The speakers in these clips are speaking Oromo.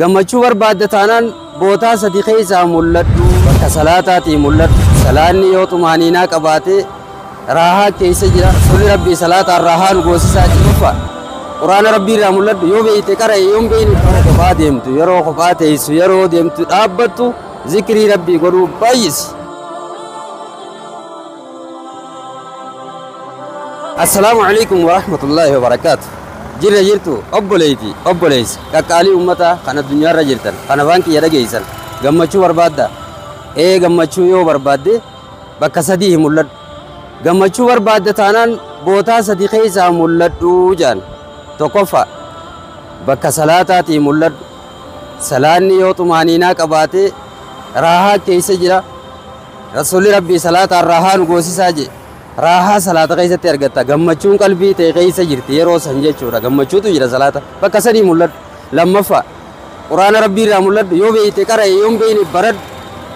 Gammachuu barbaadda taanaan bootaa sadi keessaa mul'adhu. Bakka salaataatii mul'adhu. Salaanni yoo xumaaniinaa qabaate raahaa keessa jira. Rasuulli Rabbii salaataan raahaa nu goosisaa jirufa. Quraana Rabbii irraa mul'adhu. Yoo beeyte qara'e, yoo hin beeyne yeroo kophaa deemtu, yeroo kophaa teessu, yeroo deemtu dhaabbattu zikrii Rabbii godhuu baay'isi. Assalaamu alaikum warahmatullaahi wabarakaatu. Jirra jirtu obboleeyti obboleessa qaqqaalii ummataa kan addunyaarra jirtan kan afaan kiyya dhageessan, gammachuu barbaadda? Ee, gammachuu yoo barbaadde bakka sadii mul'adhu. Gammachuu barbaadda taanaan bootaa sadi keessaa mul'adhu jaan. Tokkoffaa, bakka salaataatii mul'adhu. Salaanni yoo xumaaniinaa qabaate raahaa keessa jira. Rasuulli Rabbii salaataan raahaa nu goosisaa jee. Raahaa salaata keessatti argatta. Gammachuun qalbii ta'e keessa jirti yeroo san jechuudha. Gammachuutu jira salaata. Bakka sadii mul'adhu. Lammaffaa, Quraana Rabbii irraa mul'adhu. Yoo beeyte qara'e, yoo hin beeyne baradhu.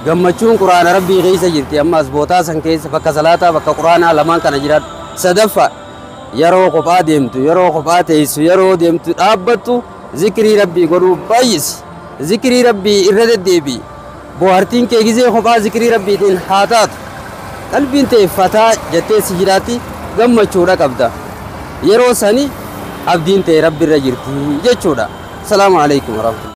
Gammachuun Quraana Rabbii keessa jirti. Ammas bootaa san keessa bakka salaataa, bakka Quraanaa lamaan kana jiraadhu. Sadaffaa, yeroo kophaa deemtu, yeroo kophaa teessu, yeroo deemtu dhaabbattu zikrii Rabbii godhuu baay'isi. Zikrii Rabbii irra deddeebi'i. Bohaartiin kee gizee kophaa zikrii Rabbiitiin haa taatu. Qalbiin ta'e fataa jettee si jiraatti, gammachuudha qabda. Yeroo sani abdiin ta'e Rabbi irra jirti jechuudha. Salaamu alaikum warahmatullahi.